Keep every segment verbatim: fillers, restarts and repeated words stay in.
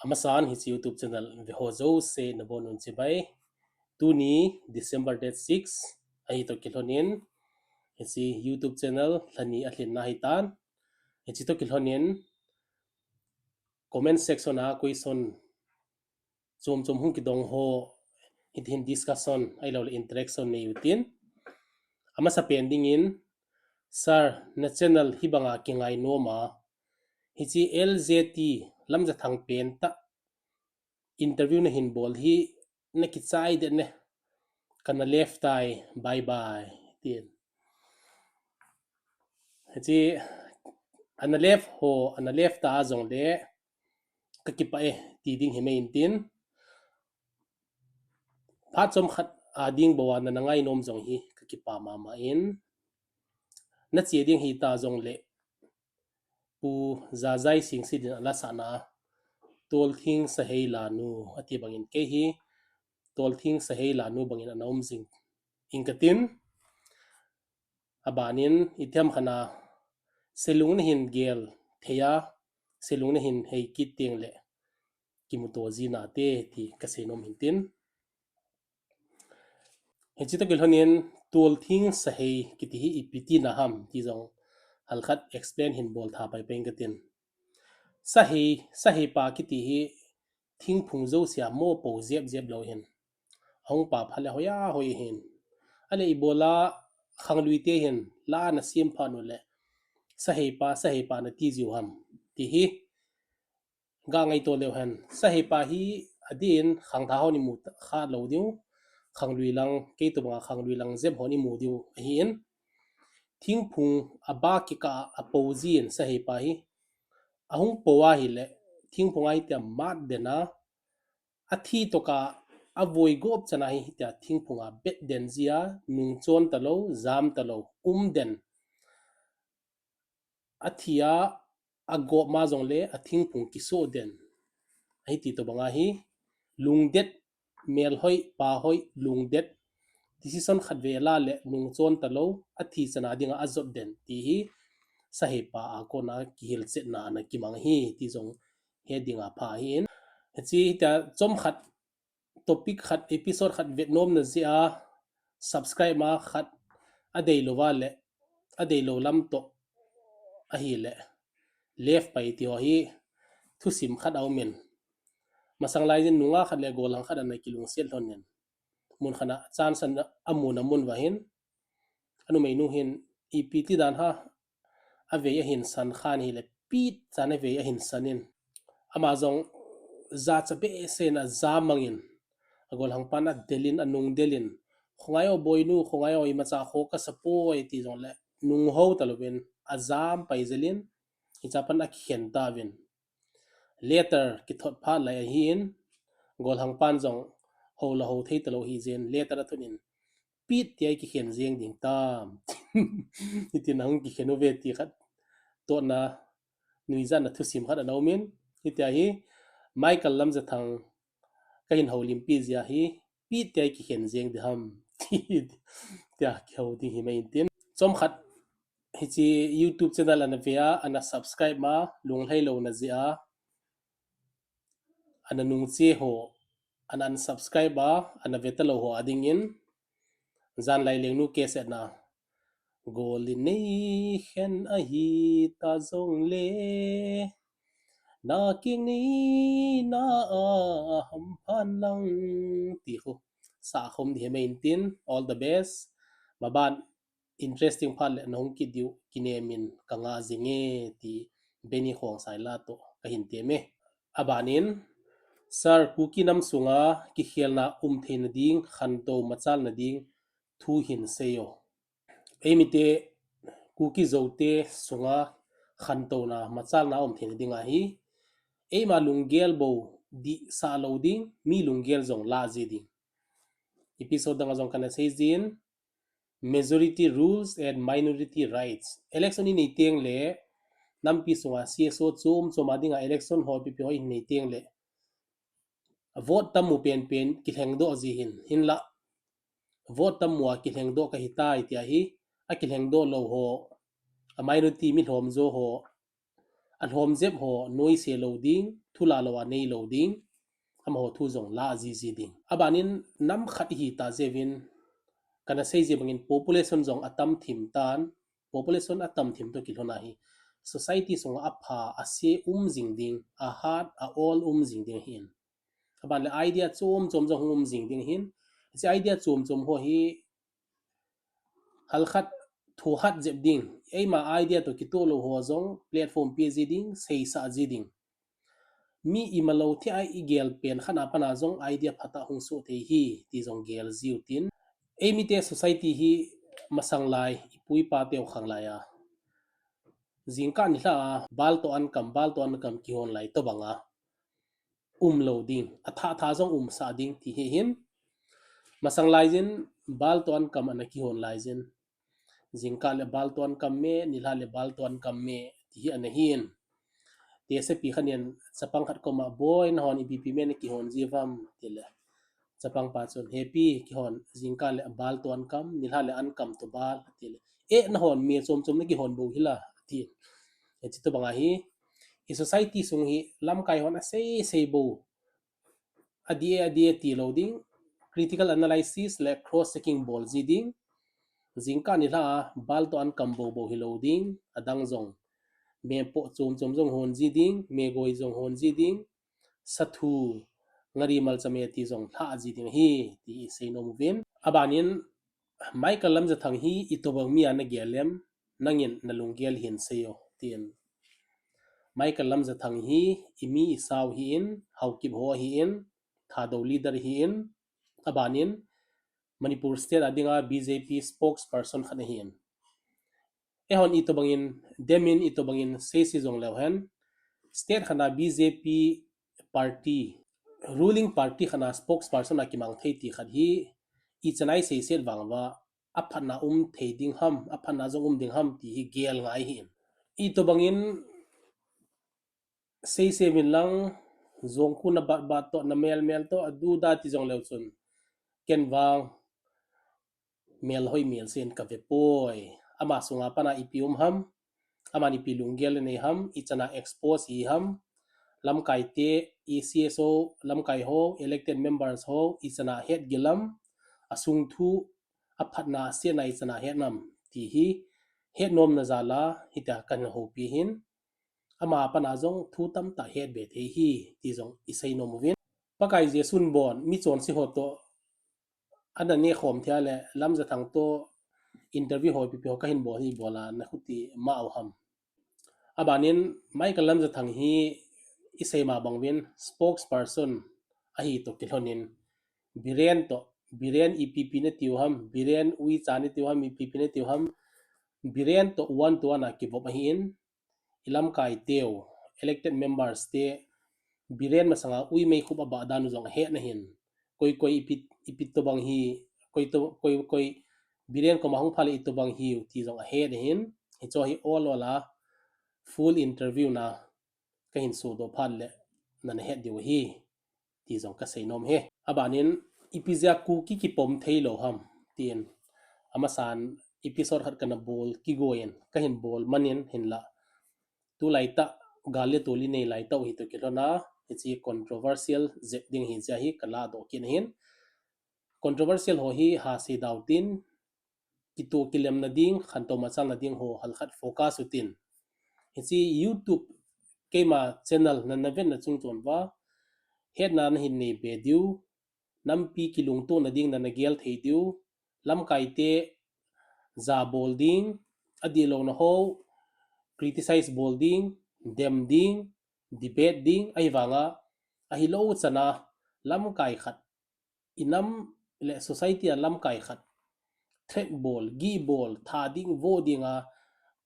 Amasan hiche YouTube channel veho jouse nabonun chibai. Tuni December date six ahi toh kilhonin, hiche YouTube channel lhani alhinna ahitan. Hiche toh kilhonin comment section a question chom chom hung kidong ho, hiti hin discussion ahilou le interaction nei utin. Amasapen dingin, Sir, na channel hibanga kingainom a, hiche L J T Lamjathang pentah interview nahin bol hi nakichai det ne. Kana left tai, bye bye, tin. Hiche, ana left ho, ana left ta jongle, kakipah e, ti ding himai intin. Phat chomkhat a ding bou a nana ngainom jong hi kakipah mama in. Nache ding hita jongle, Pu Jajai Singsit in alasahna, Tolthing Sahei Lanu ati bangin kei hi Tolthing Sahei Lanu bangin ana um jing ing katin. Abanin itiham khat a selung nahin gel thei a, selung nahin hei kit tengle kimuto ji nate ti kaseinom hintin. Hiche toh kilhonin, Tolthing Sahei kiti hi ipi tina ham ti jong halkhat explain hin bol tha paipai ing katin. Sahei, Sahei pa kiti hi thingphung jousea mopo jep jep lou hin, ahung pa phat le hoi a hoi hin. Ahile ibola khanglui te hin la ana sem phat u le, Sahei pa, Sahei pa nati jiu ham, ti hi ga ngaito leu hen. Sahei pa hi adin khangthah hon imu kha lou diu, khanglui lang, kei tobanga khanglui lang jep hon imu diu ahin. Thingphung aba kikah a apo jin Sahei pa hi, ahung po ahile, thingphung a hitia mat den a, athi toh kah a avoi gop chan a hi hitia thingphung a bet den jia, nungchon talou, jam talou, um den. Athi a, agop ma jongle athingphung kisoh den. Ahi ti tobanga hi, lungdet, melhoi, pahoi, lungdet, decision khatvei ala le nungchon talou, athi chan a dinga ajot den ti hi, Sahei pa a kona kihilchetna ana kimang hi ti jong het dinga pha ahin. Hiche hitia chomkhat, topic khat, episode khat vetnom na jeh a, subscribe ma khat adeilou va le, adeilou lam toh ahile, left pai ti ho hi thusim khat aumin. Masang lai jin nunga khat le gollhang khat ana kilungset lhonin, mun khat a chance ana mun amun uva hin, anumeinu hin ipi ti dan ham, avei ahin san khan hile, pit chan avei ahin sanin, ama jong jacha behseh in ajam mangin, agollhang pan adelin, anung delin, khongai o boinu, khongai o, imacha kho kasa poi ti jongle nunghou talouvin ajam pai jelin, hicha pan akikhen tauvin. Letter kithot phat lai ahin, gollhang pan jong hou le hou thei talou hijeh in letter athot in, pit tia ikikhen jeng ding tam, hitin ahung kikhen uve ti khat tohna, nuijatna thusim khat ana umin. Hitia hi Michael Lamjathang kahin houlimpi jeh a hi, pit tia ikikhen jeng ding ham, tia kihou ding himai intin. Chomkhat, hiche YouTube channel ana ve a, ana subscribe ma, lunglhai louna jeh a ana nungche ho, ana unsubscribe a, ana ve talou ho adingin, Janlai Lengnu cassette na, gol in neikhen ahita jongle, na keng neina a hamphan lang, ti khu sakhom ding himai intin, all the best. Maban interesting phat le nahung kit diu kinem in kanga jing e ti Benny Khongsai la toh kahin temme. Abanin, Sir, Kuki nam sunga kikhelna um theina ding, khantou machalna ding thu hin seiyo. Eimite, Kuki Zote sunga khantouna machalna um theina dinga hi, eima lunggel bou dihsah lou ding, mi lunggel jong lah ji ding. Episode danga jong kana sei jin, majority rules and minority rights. Election inei tengle, nampi sunga C S O chom choma dinga election ho ipi ipi ho inei tengle, vote tammu penpen kilhengdoh ji hin, hinlah vote tammu a kilhengdoh kahitai tia hi, akilhengdoh lou ho, a minority mi lhomjo ho, alhom jep ho noise lou ding, thu la lou a nei lou ding, amaho thu jong la ji ji ding. Aban in nam khat ihi ta jeh uvin, kana sei ji bang in population jong atam thim tan, population atam thim toh kilhon a hi society sunga apha, ase um jing ding, ahat, a-ol um jing ding ahin. Aban le idea chom chom jong hung um jing ding ahin. Hiche idea chom chom ho hi halkhat thohhat jep ding, eima idea toh kitoh lou ho jong platform pe ji ding, seisah ji ding. Mi imalou thei a igel pen khat a pat a jong idea phatah hung soh thei hi, ti jong gel jiu tin. Eimite society hi masang lai, ipu ipa teu khang lai a, jingkah nilhah a bal toh ankam, bal toh ankam kihon lai tobang a um lou ding, athah thah jong umsah ding ti hi ahin. Masang lai jin bal toh ankam ana kihon lai jin, jingkah le bal toh ankam me, nilhah le bal toh ankam me ti hi ana hin. Tesepi khat in chapang khat koma, "Boi, nahon ipi ipi me nakihon ji uvem?" tile, chapang pa chun, "Hepi, kihon, jingkah le bal toh ankam, nilhah le ankam toh bal," tile, "Eh, nahon me chom chom nakihon bou hila," tin. Hiche tobang a hi, i society sung hi lamkai hon asei sei bou, adih e, adih e ti lou ding, critical analysis le cross checking bol ji ding. Jingkah nilhah a bal toh ankam bou bou hilou ding, adang jong, me poh chom chom jong hon ji ding, me goi jong hon ji ding, sathu, ngari malcha me ti jong lhah ji ding ahi, ti isei nom uvin. Aban in, Michael Lamjathang hi itobang mi a nagel em, nangin nalunggel hin sei o, tin. Michael Lamjathang hi imi isao ahin, Haokip ho ahin, Thadou leader ahin, aban in Manipur state a dinga B J P spokesperson khat ahin. Eihon itobang in dem in, itobang in seise jong leu hen, state khat a B J P party, ruling party khat a spokesperson a kimang thei ti khat hi, ichan a iseiset vang uva, aphatna um thei ding ham, aphatna jong um ding ham ti hi gel ngai ahin. Itobang in seise uvin lang, jong khu na bat bat toh, na mel mel toh, adu da ti jong leu chun, ken vang melhoi melse in kave poi. Ama sunga pat a ipi um ham, aman ipi lunggel anei ham, ichan a expose ahi ham, lamkai te, E C S ho, lamkai ho, elected members ho ichan a hetgil am, asung thu, aphatna asetna ichan a het nam ti hi het nomna jal a hitia kana houpi ahin. Ama pat a jong thu tamtah het be thei ahi ti jong isei nom uvin. Pakai Jesun bon mi chonse ho toh ana nekhom thei a le Lamjathang toh interview ho ipi ipi ho kahin bol hi bol a nakhuti ma u ham? Aban in Michael Lamjathang hi isei ma bang uvin spokesperson ahi toh kilhon in, Biren toh, Biren ipi ipi natiu ham, Biren uicha natiu ham, ipi ipi natiu ham, Biren toh one to one a kivop ahin, ilamkai teu, elected members te, Biren masanga uimei khup abah dan u jong ahet na ahin. Koi koi ipi, ipi tobang hi, koi to, koi, koi Biren koma hung phat le itobang hiu ti jong ahet na ahin. Hicho hi ol ol a full interview na kahin sodoh phat le nana het diu ahi, ti jong kasei nom e. Aban in, ipi jeh a Kuki kipom theilou ham, tin, amasan episode khat kana bol kigoi in, kahin bol man in hinla, tulaitah gal le tol inei laitah u hi toh kilhon a, hiche controversial jep ding ahi jeh a hi kaladoh kit na ahin. Controversial ho hi hasei dau tin, kitoh kilemna ding, khantou machalna ding ho halkhat focus u tin. Hiche YouTube keima channel nana vetna chung chon uva, hetna nahin nei be diu, nampi kilungtohna ding nana gel thei diu, lamkai te jabol ding, adihlouna ho criticize bol ding, dem ding, debate ding, ahivanga, ahilou chana, lamkai khat, inam le society a lamkai khat threat bol, gih bol, tha ding, vo dinga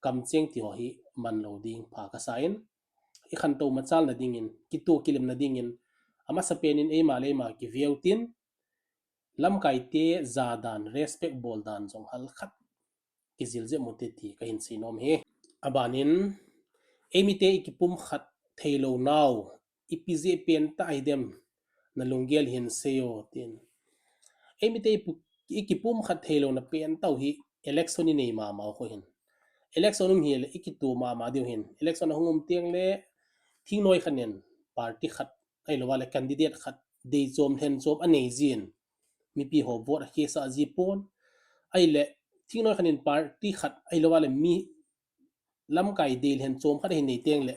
kamcheng ti ho hi manlou ding pha kasa in, ikhantou machalna dingin, kitoh kilemna dingin, amasapen in eima le eima kiveu tin, lamkai te jadan, respect bol dan jong halkhat kijil jep u hite ti kahin sei nom e. Aban in, eimite ikipumkhat theilou nau, ipi jeh pentah hidem, nalunggel hin sei o tin. Eimite ipu-, ikipumkhat theilouna pentah u hi election inei mama u khu hin. Election um hile ikitoh mama diu hin. Election ahung um teng le thingnoi khat in party khat, ahilouva le candidate khat deichom lhenchom anei jin, mipi ho vote akhesah ji pon. Ahile thingnoi khat in party khat ahilouva le mi lamkai dei lhenchom khat ahin nei teng le,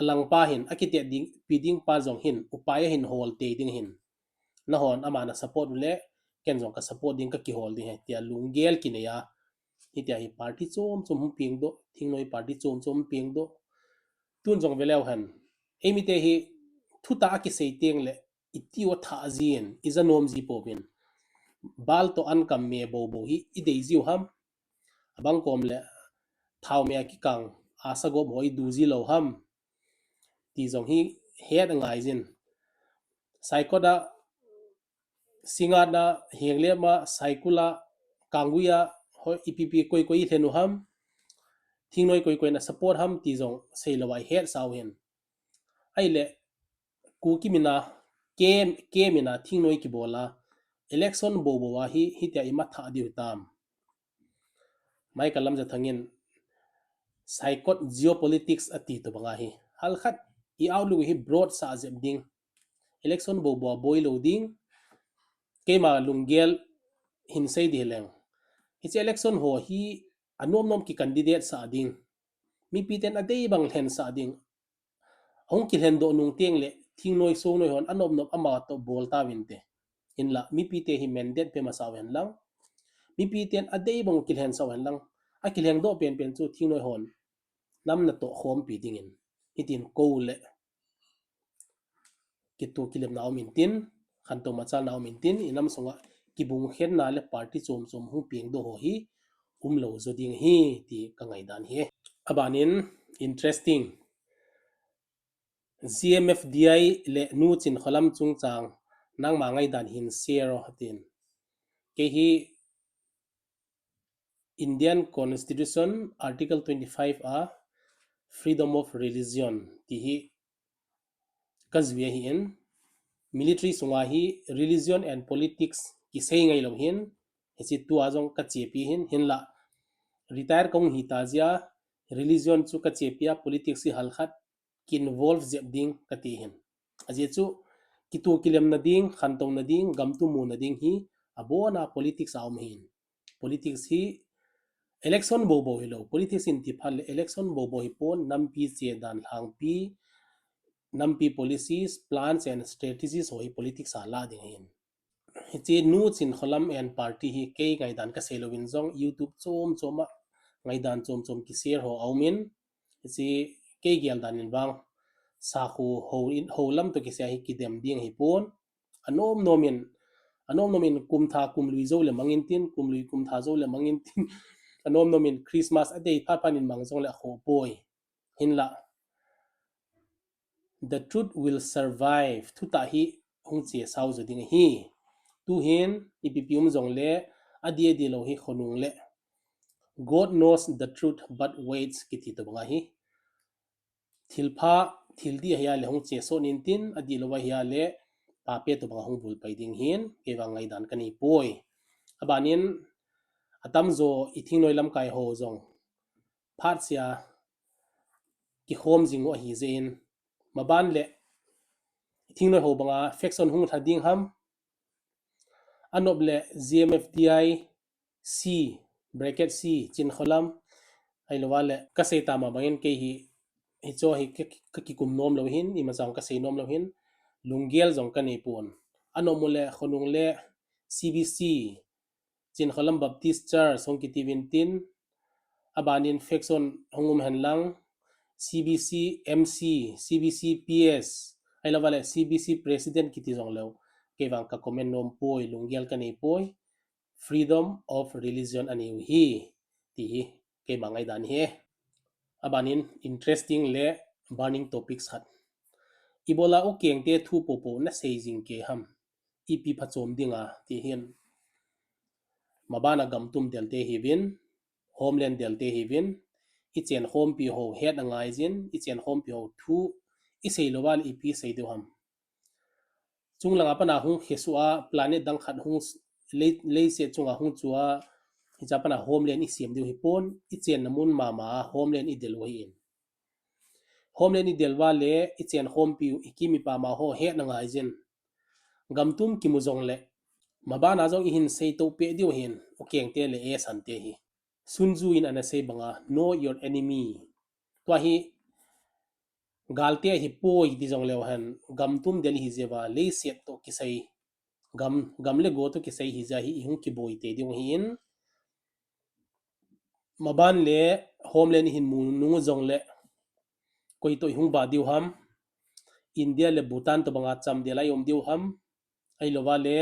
alangpa hin, akitet ding, pi ding pa jong hin upai ahin hol tei ding ahin. Nahon ama na support u le, ken jong ka support ding, ka kihol ding ahi, tia lunggel kinei a, hitia hi party chom chom hung pengdoh, thingnoi party chom chom hung pengdoh. Tun jong veleu hen, eimite hi thutah a kisei teng le, itiu athah jin, ija nom ji pouvin. Bal toh ankam me bou bou hi idei jiu ham? Abang kom le, thao me akikang, asa gop ho idu ji lou ham? Ti jong hi het angai jin. Saikot a, Singngat a, Henglep a, Saikul a, Kanggui a, hoi ipi pi koi koi ilhen u ham? Thingnoi koi koi na support ham ti jong seilou a ihet sau hin. Ahile, Kuki mina, K, K mina thingnoi kibol a, election bou bou a hi, hitia imatha diu tam. Michael Lamjathang in, Saikot geopolitics ati tobang ahi. Halkhat, i outlook hi broad sah jep ding. Election bou bou a boi lou ding. Keima lunggel hin sei di leng, hiche election ho hi anom nom ki candidate sah ding, mipi ten adei bang lhensah ding. Ahung kilhendoh nung teng le thingnoi songnoi hon anom nom ama toh bol tauvinte. Hinla mipite hi mandate pe masau hen lang, mipi ten adei bang kilhensau hen lang, akilhengdoh penpen chu thingnoi hon nam natoh khompi dingin, hitin kou le kitu kilemna um intin, khantou machalna um intin, inam sunga kibungkhenna le party chom chom hung pengdoh ho hi umlou jo ding ahi ti ka ngaidan ahi. Abanin, interesting, G M F D I le Nu Chinkholam chungchang nangma ngaidan hin share o, atin. Kei hi Indian Constitution Article twenty-five a freedom of religion ti hi kajui ahin, military sunga hi religion and politics kisei ngailou hin, hiche tua jong kachepi hin, hinla retire kahung hita jeh a religion chu kachepi a, politics hi halkhat ki involve jep ding kati hin. Ajeh chu kitu kilemna ding, khantouna ding, gamtu muna ding hi abona politics a um ahin. Politics hi election bou bou hilou, politics in ti phat le election bou bou hipon, nampi che dan lhangpi, nampi policies, plans and strategies ho hi politics a la ding ahin. Hiche Nu Chinkholam and party hi kei ngaidan kasei louvin jong YouTube chom chom a ngaidan chom chom kishare ho aumin, hiche kei geldan in vang sakhu ho lam toh kisei hi kidem ding ahipon. Anom nomin, anom nomin kumtha kumlui jou le mangin tin, kumlui kumtha jou le mangin tin, anom nomin Christmas adei phat phat in mang jongle akhoh poi. Hinla, the truth will survive, thutah hi hung chesau jo ding ahi. Tuhin ipi pi um jongle, adih adih lou hi khonung le God knows the truth but waits kiti tobang ahi. Thilpha, thildih ahi a le hung chesot intin, adih lou ahi a le pape tobang a hung bulpai ding hin, kei vang ngaidan kanei poi. Abanin, atamjo i thingnoi lamkai ho jong phatsea kikhom jing u ahijeh in, maban le thingnoi ho banga faction hung lha ding ham, anop le G M F D I C, bracket C, Chinkholam, ahilouva le kasei tama bangin kei hi, hicho hi ka, kakikum nom lou hin, imacha jong kasei nom lou hin, lunggel jong kanei pon. Anop u le khonung le C B C, Chinkholam Baptist Church hung kiti uvin tin, abanin faction hung um hen lang, C B C M C, C B C P S, ahilouva le C B C President kiti jongleu, kei vang ka comment nom poi, lunggel kanei poi, freedom of religion anei u hi, ti hi keima ngaidan ahi. Abanin, interesting le burning topics khat. Ibola u kengte thu popo nasei jing kei ham, ipi phachom dinga, ti hin. Mabana gamtum delte hiuvin, homeland delte hiuvin, ichenkhompi ho het angaijin, ichenkhompi ho thu isei louva le ipi sei diu ham. Chunglanga pana hung khesuh a planet dang khat hung, lei, leiset chunga hung chu a, hicha pana homeland isem diu hipon, ichenna mun mama a homeland idel u ahin. Homeland i del uva le i chen khompiu i kim i pam a ho hetna ngai jin. Gamtum kimu jong le, mabana jong i hin sei to pe diu hin, u kengte le e sante hi. Sun Tzu in ana sei banga, know your enemy. Tua hi, galte hi poi ti jong leu hen, gamtum del hi jeva, leiset to kisei. Gam, gam le go to kisei hi ja hi, i hung kiboi te diu hi in. Maban le Homeland i hin mu nung jong le, koi to i hung ba diu ham. India le Bhutan to banga cham del a i um diu ham. Ahilouva le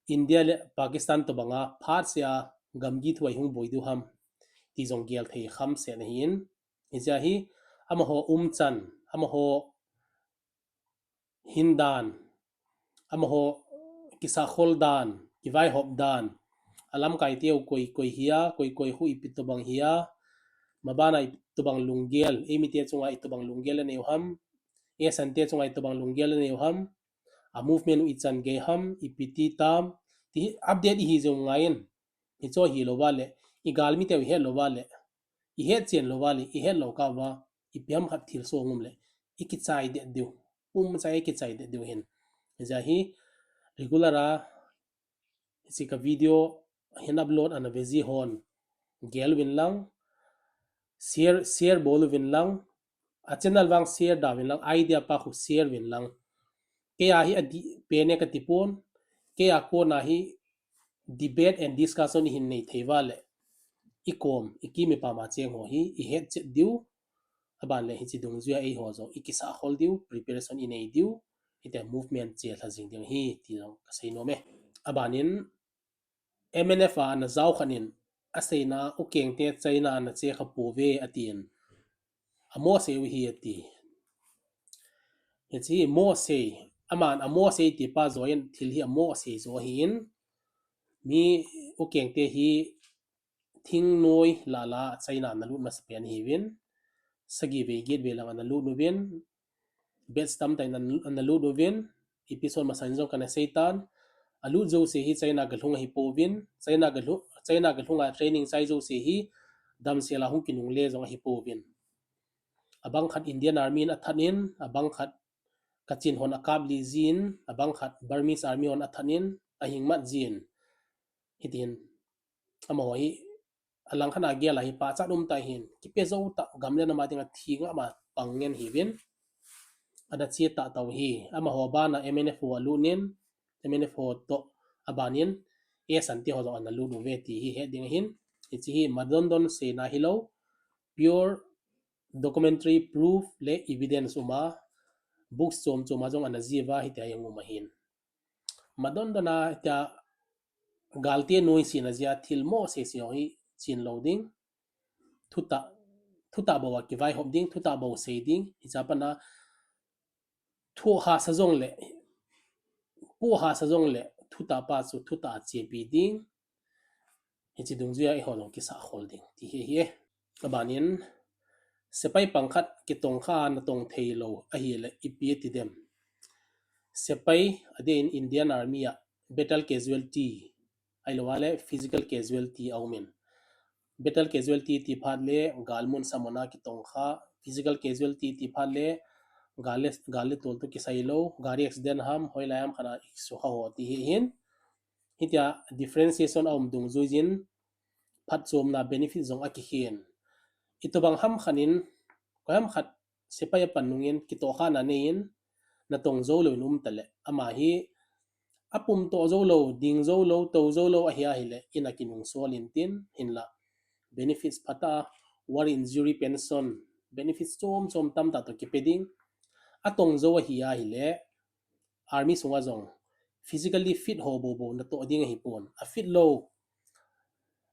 India le Pakistan to banga phat sia gamgi thu a i hung boi diu ham. Ti jong gel thei kham se na hin. Hi ja hi, amaho umchan, amaho hin dan, amaho kisakhol dan, kivaihop dan, a lamkai teu koi, koi hia, koi, koi khu ipi tobang hia, mabana ipi tobang lunggel, eimi te chunga ipi tobang lunggel anei u ham, e sante chunga ipi tobang lunggel anei u ham, a movement u ichan gei ham, ipi ti tam, ti hi update ihi jong ngai in, hicho hi louva le, i galmi teu i het louva le, i het chen louva le, i het lou kah uva, ipi ham khat thil so ngum le, i kichai det diu. Pum chai i kichai det diu hin. Hi ja hi, regular a, hiche ka video hin upload ana ve ji hon, gel uvin lang, share, share bol uvin lang, a channel vang share da uvin lang, idea pa khu share uvin lang. Kei a hi adih pen e kati pon, kei a kona hi debate and discussion i hin nei thei uva le, i kom, i kim i pam a cheng ho hi, i het chet diu, aban le hiche dungjuia eiho jong, i kisakhol diu, preparation i nei diu, hitia movement chelha jing diu hi, ti jong ka sei nom e. Abanin, M N F a ana jao khat in, aseina, u kengte China ana che kha pouve, atin. Amo sei u hi, ati. Hiche hi mo sei, aman amo sei ti pa joh in, thil hi amo sei joh ahi in. Mi u kengte hi thingnoi lah lah China ana lut masapen ahiuvin. Sagi vei get vei lang ana lut uvin. Batch tamtah in ana, ana lut uvin. Episode masang jong kana sei tan. Alut jouse hi China galhung ahi pouvin. China galhu-, China galhunga training chai jouse hi damsel a hung kinungle jong ahi pouvin. Abang khat Indian Army in athat in, abang khat Kachin hon akap li jin, abang khat Burmese Army hon athat in, ahing mat jin. Hitin, amaho hi, alang khat a gel a hi pachat um tah hin, kipe jou tah, gam le nam a dinga thi ngam a pang ngen ahiuvin. Ana che tah tah u hi, amaho bana M N F ho alut in, M N F ho toh abanin, e sante ho jong ana lut uve ti hi het ding ahin. Hiche hi madondon seina hilou, pure documentary proof le evidence uma, books chom chom a jong ana jih uva hitia hi um ahin. Madondon a hitia galte noise na jia thil mo sese hi chin lou ding. Thutah, thutah bou a kivaihop ding, thutah bou sei ding, hiche a pat a thu hahsa jongle, pu hahsa jongle, thutah pa chu thutah a chepi ding. Hiche dungjuia eiho jong kisakhol ding ti hi ahi e. Abanin, sepai pang khat kitongkha a natong theilou ahile ipi ati dem. Sepai adeh in Indian Army a battle casualty, ahilouva le physical casualty aumin. Battle casualty ti phat le galmun samuna kitongkha, physical casualty ti phat le gal le, gal le tol toh kisai lou, gari accident ham, hoilai ham khat a isukha ho ti hi ahin. Hitia differentiation aum dungjuiyin phatchomna benefit jong akikhen. Itobang ham khat in, koi ham khat sepai apan nungin kitohkhahna neiyin, natong jou louvin um tale, ama hi apum toh jou lou, ding jou lou, tou jou lou ahi ahile, in a kinungsol intin, hinla benefits phatah a, war injury pension, benefits chom chom tamtah toh kipe ding. Atong jou ahi ahile, army sunga jong physically fit ho bou bou natoh ding ahipon. Afit lou,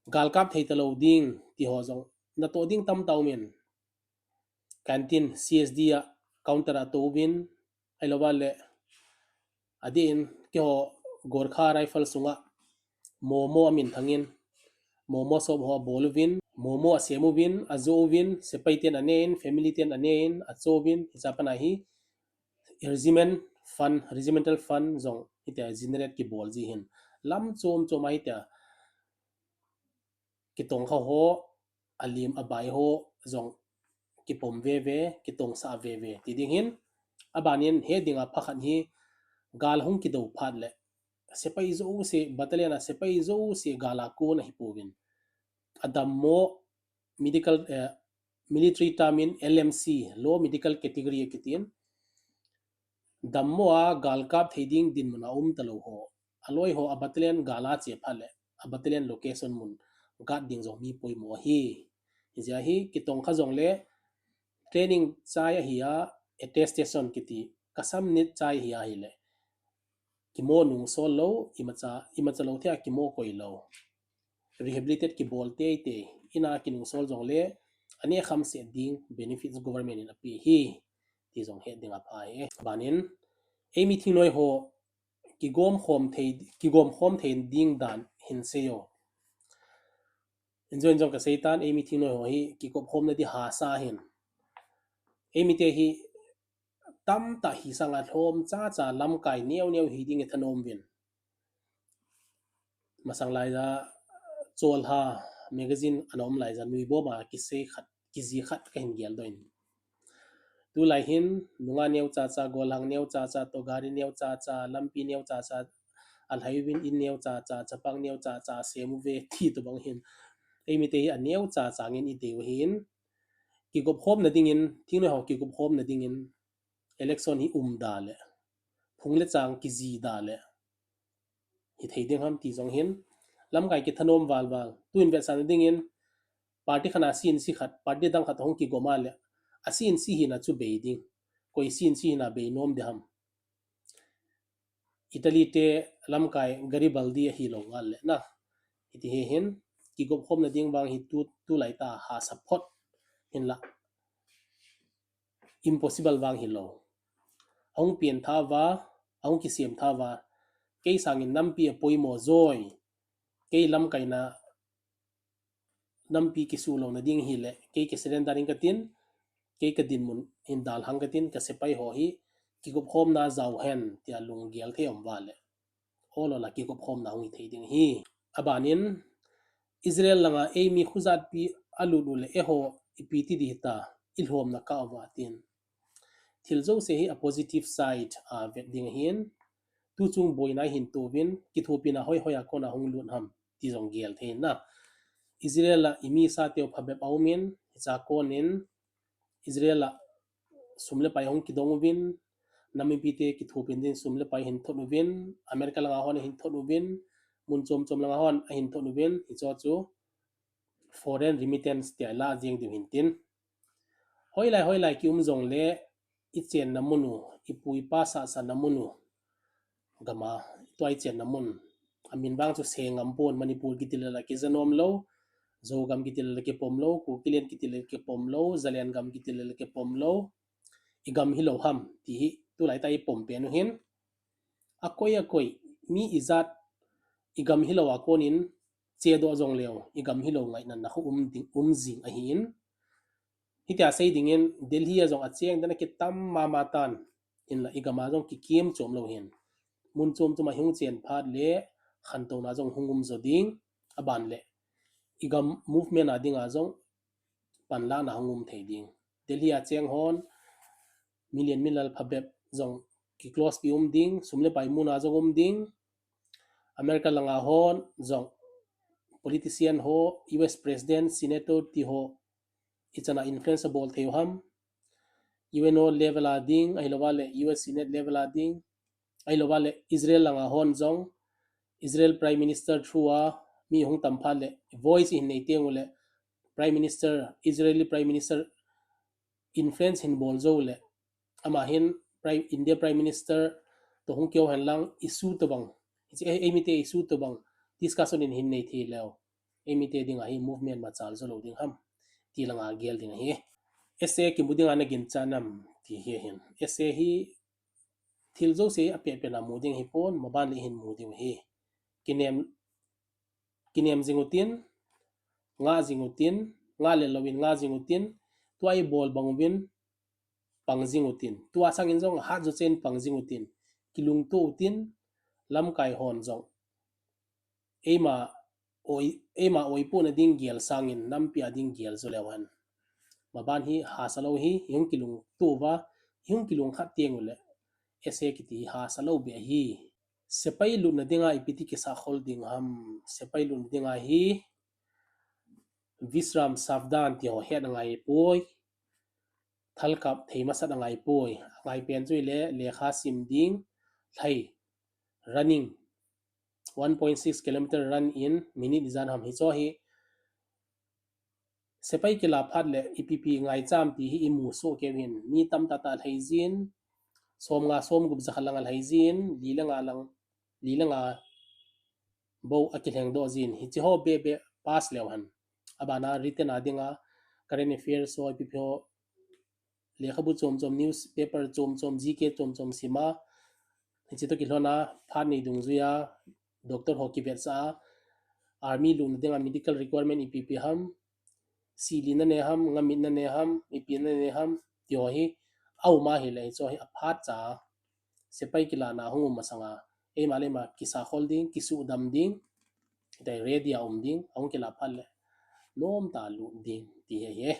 galkap thei talou ding ti ho jong natoh ding tamtah umin. Canteen, C S D a counter a tou uvin, ahilouva le, adeh in, keiho Gorkha Rifle sunga, momo amin thangin, momo shop ho abol uvin, momo asem uvin, ajoh uvin, sepai ten anein, family ten anein, acho uvin, hiche a pat a hi, regiment fund, regimental fund jong, hitia generate kibol ji ahin. Lam chom chom a hitia, kitongkha ho, alim abai ho jong kipom veve, kitongsah veve ti ding hin. Abanin he dinga pha khat hi gal hung kido phat le sepai jouse, battalion a sepai jouse gal a kon ahi pouvin. Adammo medical, eh, military term in L M C, low medical category akitin. Dammo a gal kap thei ding dinmun a um talou ho, aloi ho a battalion gal a che phat le a battalion location mun guard ding jong mi poimo ahi. Hijeh a hi kitong kha jongle training chai ahi a, attestation kiti, kasam nit chai ahi a hile kimo nungsol lou, imacha, imacha lou thei a kimo koi lou. Rehabilitate kibol teitei, ina kinungsol jongle, aneh kham seh ding benefits government in ape hi, ti jong het ding apha hi. Abanin, eimi thingnoi ho, kigom khom thei, kigom khom thei ding dan hin sei o. Injoin jong kasei tan, eimi thingnoi ho hi, kigop khomna di hahsa hin. Eimi te hi, tamtah hi sanga lhom chacha lamkai neo neo hi ding ithanom uvin. Masang lai ja Cholha magazine ana um lai ja Nuibom a kisei khat, kiji khat kahin geldoh in. Tulai hin, nunga neo chacha, golhang neo chacha, togari neo chacha, lampi neo chacha, alhai uvin in neo chacha, chapang neo chacha, sem uve ti tobang hin. Eimi te hi aneo chacha ngin idei u hin. Kigop khomna dingin, thingnoi ho kigop khomna dingin, election hi um da le, phung le chang kiji da le, hithei ding ham ti jong hin, lamkai kithanom valval. Tuin vetsahna dingin, party khat a C N C khat, party dang khat hung kigom a le, a C N C hina chu bei ding. Koi C N C hina bei nom ding ham. Italy te lamkai Garibaldi ahilou ngal le na. Hiti hi hin, kigop khomna ding vang hi tu, tulai ta hahsa phot hinla impossible vang hilou. Ahung pian tha uva, ahung kisem tha uva, kei sangin nampi apoimo joi, kei lamkaina nampi kisuhlouna ding hile, kei kisurrender ding katin, kei kadinmun hin dalhang katin, kasepai ho hi kigop khomna jao hen, tia lunggel thei um uva le, ol ol a kigop khomna hung hithei ding ahi. Abanin, Israel langa eimi khujatpi alut u le, eiho ipi ti ding hita, ilhomna kah uva tin. Thil jouse hi a positive side a vet ding ahin, tuchung boina ihin to uvin, kithopina hoihoi a kona hung lut ham ti jong gel thei na. Israel a imi sa teu phabep aumin, hicha konin Israel a sum le pai hung kidong uvin, nam mipite kithopin din sum le pai ahin thot uvin, America langa hon ahin thot uvin, mun chom chom langa hon ahin thot uvin, hicho chu foreign remittance tia la jeng diu hin tin. Hoilai hoilai kium jongle, ichenna mun u, ipu ipa sahsahna mun u, gam a, tua ichenna mun, amin vang chu sei ngam pon, Manipur kiti le la kija nom lou, Zogam kiti le la kipom lou, Kukiland kiti le kipom lou, Zalengam kiti le la kipom lou, igam hilou ham ti hi tulai ta ipom pen u hin. Akoi akoi, mi ijat igam hilou a konin chedoh jongleu, igam hilou ngaina na khu um ding, um jing ahin. Hitia sei dingin Delhi a jong acheng dena kitam mama tan, hinla igam a jong kikim chom lou hin. Mun chom chom a hung chen phat le khantouna jong hung um jo ding, aban le igam movement a dinga jong panlahna hung um thei ding. Delhi a cheng hon, million milal phabep jong ki close pi um ding, sum le pai muna jong um ding. America langa hon jong politician ho, U S president, senator ti ho, ichan a influence abol thei u ham. U N O level a ding, ahilouva le U S Senate level a ding, ahilouva le Israel langa hon jong, Israel Prime Minister through a mi hung tam phat le voice ihin nei teng u le Prime Minister, Israeli Prime Minister influence hin bol jou le, ama hin Prime, India Prime Minister to hung kihou hen lang issue tobang, hiche eimite issue tobang discussion in hin nei thei leu, eimite dinga hi movement machal jo lou ding ham ti langa gel ding ahi. Essay kimu dinga na ginchat nam ti hi ahin. Essay hi thil jouse apehpeh na mu ding ahipon, maban le ihin mu diu ahi. Kinem, kinem jing utin, ngah jing utin, ngah le louvin ngah jing utin, tua ibol bang uvin pang jing utin, tua sangin jong hat jo chen pang jing utin, kilungto utin, lamkai hon jong eima oi, eima oipohna ding gel sangin nampi a ding gel jo leu hen. Maban hi hahsa lou hi, i hung kilungto uva, i hung kilungkhat teng uleh, essay kiti hi hahsa lou beh ahi. Sepai lutna dinga ipi ti kisah khol ding ham, sepai lutna dinga hi, Vishram Savdan ti ho het angai poi, thalkap thei masat angai poi, angai pen chu ile, lekha sim ding, lhai, running, one point six kilometer run in minute ijat ham hiche hi, sepai kila phat leh ipi ipi ngaicham ti hi imu soh keu hin, mi tamtah tah lhai jin, somnga somgup jakhat lang alhai jin, li le nga lang, li le nga bou akilhengdoh jin, hiche ho beh beh pass leu hen. Abana written a dinga, current affairs ho, ipi ipi ho, lekhabu chom chom, newspaper chom chom, G K chom chom sima, hiche toh kilhona, phat nei dungjuia, doctor ho kivetsah a, army lutna dinga medical requirement ipi ipi ham, sih lina ne ham, ngamitna ne ham, ipi na ne ham, ti ho hi, aum ahile hiche hi aphatcha, sepai kilana hung um masanga, eima le eima kisah khol ding, kisuhdam ding, hitia ready a um ding, ahung kila phat leh, nomtah lut ding, ti hi ahi.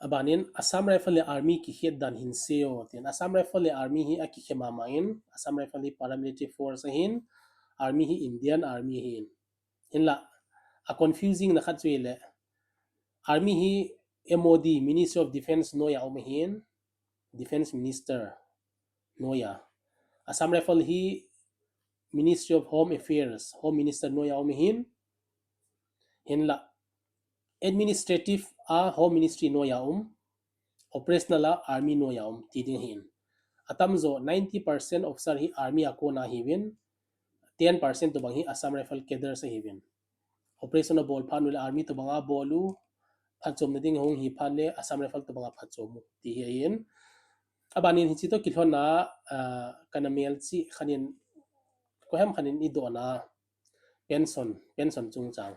Abanin, Assam Rifle le Army kikhet dan hin seiyo, tin Assam Rifle le Army hi akikhe mama in, Assam Rifle hi paramilitary force ahin, Army hi Indian Army ahin. Hinla, a confusing na khat chu ile, Army hi M O D, Ministry of Defence noiya um ahin, Defence Minister noiya. Assam Rifle hi Ministry of Home Affairs, Home Minister noiya um ahin. Hinla, administrative a Home Ministry noiya um, operational a Army noiya um ti ding ahin. Atamjo ninety percent officer hi Army a kona ahiuvin, ten percent tobang hi Assam Rifle cadres ahiuvin. Operation abol phat uleh Army tobanga bol u, phatchomna ding hung hi phat le Assam Rifle tobanga phatchom u ti hi ahin. Abanin hiche toh kilhona, kana melchih khat in, koiham khat in idohna, pension, pension chungchang.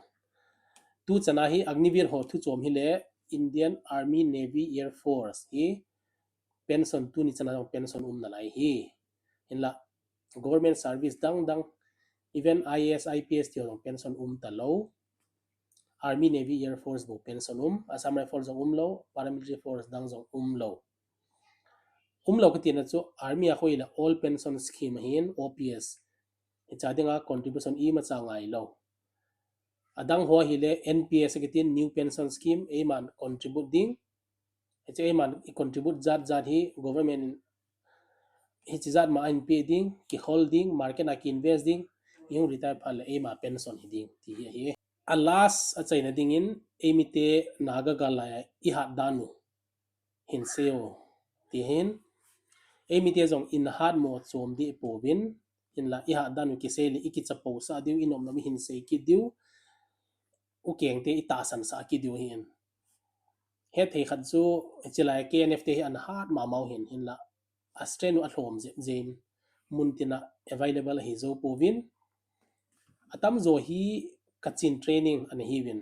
Tuchana hi Agniveer ho thuchom hile, Indian Army, Navy, Air Force hi pension, tuni chana jong pension um nalai hi. Hinla, government service dang dang, even I A S, I P S ti ho jong pension um talou. Army, Navy, Air Force bou pension um, Assam Rifle jong umlou, paramilitary force dang jong umlou. Umlou kitina chu Army a kho hile All Pension Scheme ahin, O P S. Hicha dinga contribution imacha ngailou. Adang ho hile N P S kitin, New Pension Scheme, eiman contribute ding. Hiche eiman i contribute jat jat hi government in hiche jat ma ahin pe ding, kikhol ding, market a ki invest ding, ihung retire phat le eima pension hi ding ti hi ahi. A last achaina dingin, eimite Naga gal a ihat dan u hin seiyo, ti ahin. Eimite jong ihatmo chom deh pouvin, hinla ihat dan u kisei le ikichapousah diu, inopnop ihin sei kit diu, ukengte itahsansah kit diu ahin. Hetthei khat chu, hiche lai K N F te hi ana hat mama u hin, hinla a strength u alhom jep jeh in, muntina available ahi jou pouvin. Atamjo hi Kachin training ana hiuvin.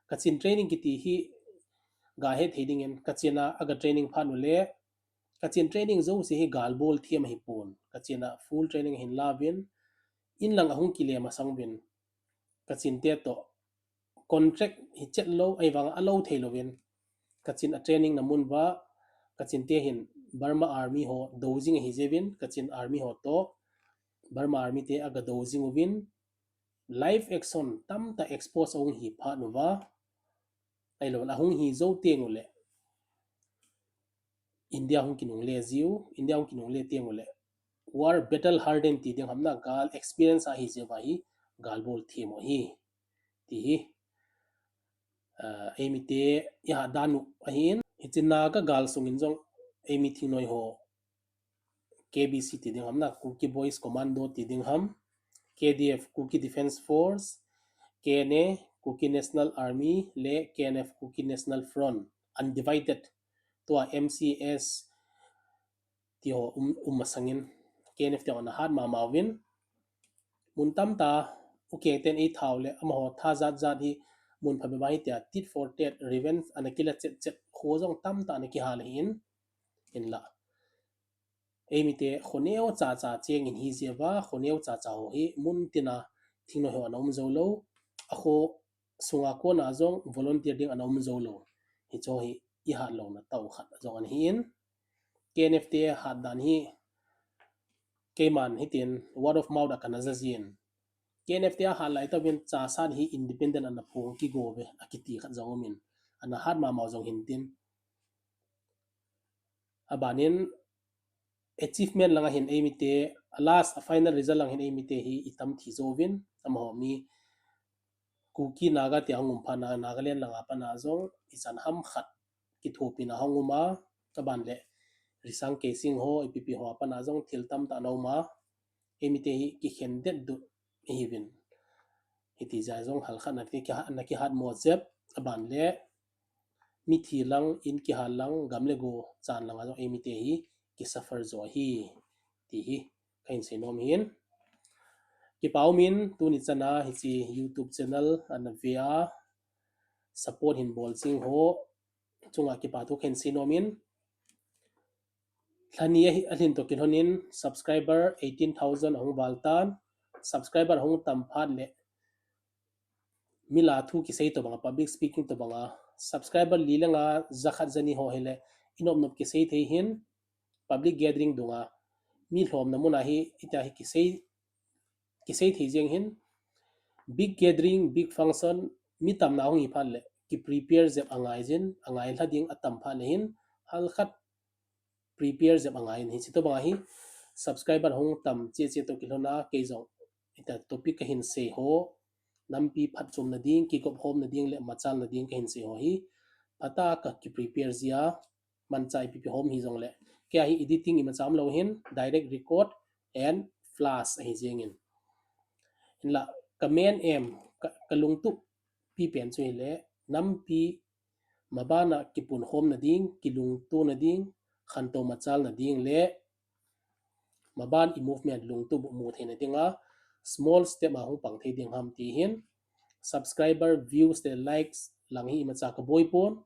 Kachin training kiti hi gahet thei dingin, Kachin a aga training phat ule, Kachin training jouse hi galbol them ahipon, Kachin a full training ahin lauvin, inlang ahung kile masang uvin, Kachin te toh contract hichet lou, ahivanga alou theilouvin, Kachin a training na mun uva, Kachin te hin Burma Army ho dou jing ahi jeh uvin, Kachin Army ho toh Burma Army te aga dou jing uvin, live action tamtah expose ahung hi phat uva, ahilou ahung hi jou teng uleh, India hung kinungle jiu, India hung kinungle teng uleh, war battle harden ti ding ham na, gal experience ahi jeh uva hi, galbol them u ahi, ti hi, eimite ihat dan u ahin, hiche Naga gal sungin jong eimi thingnoi ho, K B C ti ding ham na, Kuki Boys Commando ti ding ham, K D F, Kuki Defence Force, K N A, Kuki National Army le K N F, Kuki National Front, undivided, tua M C S ti ho um, um masangin, K N F ti ho ana hat mama uvin, mun tamtah, ukengten eithat u le, amaho tha jat jat hi, mun phabep a hitia tit for tat, revenge ana kila chet chet, kho jong tamtah ana kihal ahin, hinla, eimite khoneo chacha chengin hi jeh uva, khoneo chacha ho hi muntina thingnoi ho ana um joulou, akho sunga kona jong volunteer ding ana um joulou. Hicheho hi ihat louna tah khat jong ana hin. K N F te hat dan hi keiman hitin word of mouth a kana ja jin. K N F te ahat lai tauvin Chassad hi independent ana phong kigo ve akiti khat jong umin. Ana hat mama jong hintin. Abanin achievement langa hin eimite, a last, a final result langa hin eimite hi itam thi jouvin, amaho mi Kuki Naga te ahung um phat na, Nagaland langa pat na jong, ichan ham khat kithopina ahung um a, aban le, Risang Keishing ho, ipi pi ho a pat na jong, thil tamtah ana um a, eimite hi kikhen det du ihiuvin. Hiti jeh a jong hal khat na ti kiha-, na kihat mo jep, aban le, mithi lang, in kihal lang, gam le go chan langa jong eimite hi kisuffer jo ahi, ti hi kahin sei nom hin. Kipa umin tuni chana hiche YouTube channel ana ve a, support hin bol jing ho chunga kipa thu kahin sei nom in. Lhani ahi, alhin toh kilhonin subscriber eighteen thousand ahung val tan, subscriber ahung tam phat le mi la thu kisei tobanga, public speaking tobanga, subscriber li le nga, ja khat ja ni ho hile, inop nop kisei thei hin, public gathering dunga, mi lhomna muna hi, itia hi kisei, kisei thei jeng hin, big gathering, big function, mi tamna hung hi phat le, ki prepare jep angai jin, angai lha ding atam phat le hin, hal khat prepare jep angai in hiche tobanga hi, subscriber hung tam che che toh kilhona, kei jong, ita topic kahin sei ho, nampi phatchomna ding, kigop khomna ding le machalna ding kahin sei ho hi, phatah a kaki prepare jia, manchah ipi pi hom hijongle, kei a hi editing imacha umlou hin, direct record and flash ahi jengin. Hinla, ka main aim, ka, ka lungtup pi pen chu hile, nampi mabana kipun khomna ding, kilungtona ding, khantou machalna ding le, maban i movement lungtup mu theina dinga, small step a hung pang thei ding ham ti hin, subscriber, views te likes lang hi imacha kaboi pon,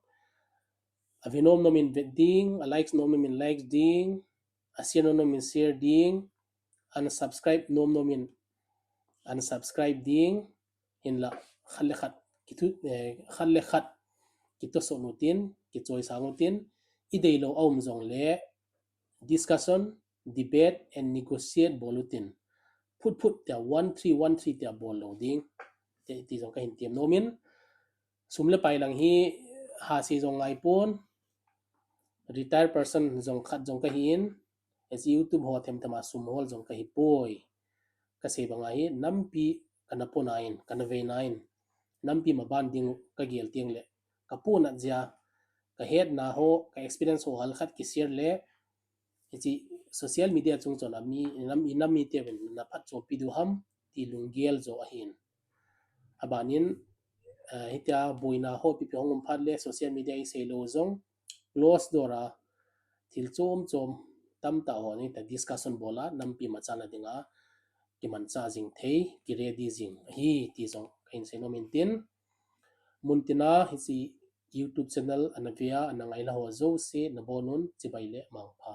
a ve nom nom in vet ding, a likes nom nom in likes ding, a share nom nom in share ding, unsubscribe nom nom in unsubscribe ding, hinla khat le khat, kithu, eh, khat le khat, kitohsot utin, kichoisang utin, ideilou aum jongle, discussion, debate and negotiate bol utin, phut phut tia one three one three tia bol lou ding, ti, ti jong kahin tem nom in, sum le pai lang hi, ha sei jong ngai pon, retire person jong khat jong kahin, hiche YouTube ho them them a sum hol jong kahi poi. Kasei banga hi, nampi kana pona in, kana veina in, nampi maban ding kagel tengle, kapunat jeh a, kahetna ho, ka experience ho hal khat ki share le, hiche social media chung chon a mi, nam, i nam miteuvin na phatchompi diu ham, ti lunggel jo ahin. Abanin, eh, hitia boina ho ipi pi hung um phat le social media isei lou jong, close door a, thil chom chom tamtah ho ni ta discussion bol a, nampi machalna dinga, kimanchah jing thei, ki ready jing ahi, ti jong kahin sei nom in tin. Muntina hiche YouTube channel ana ve a, ana ngaila ho jouse nabonun chibai le mangpha.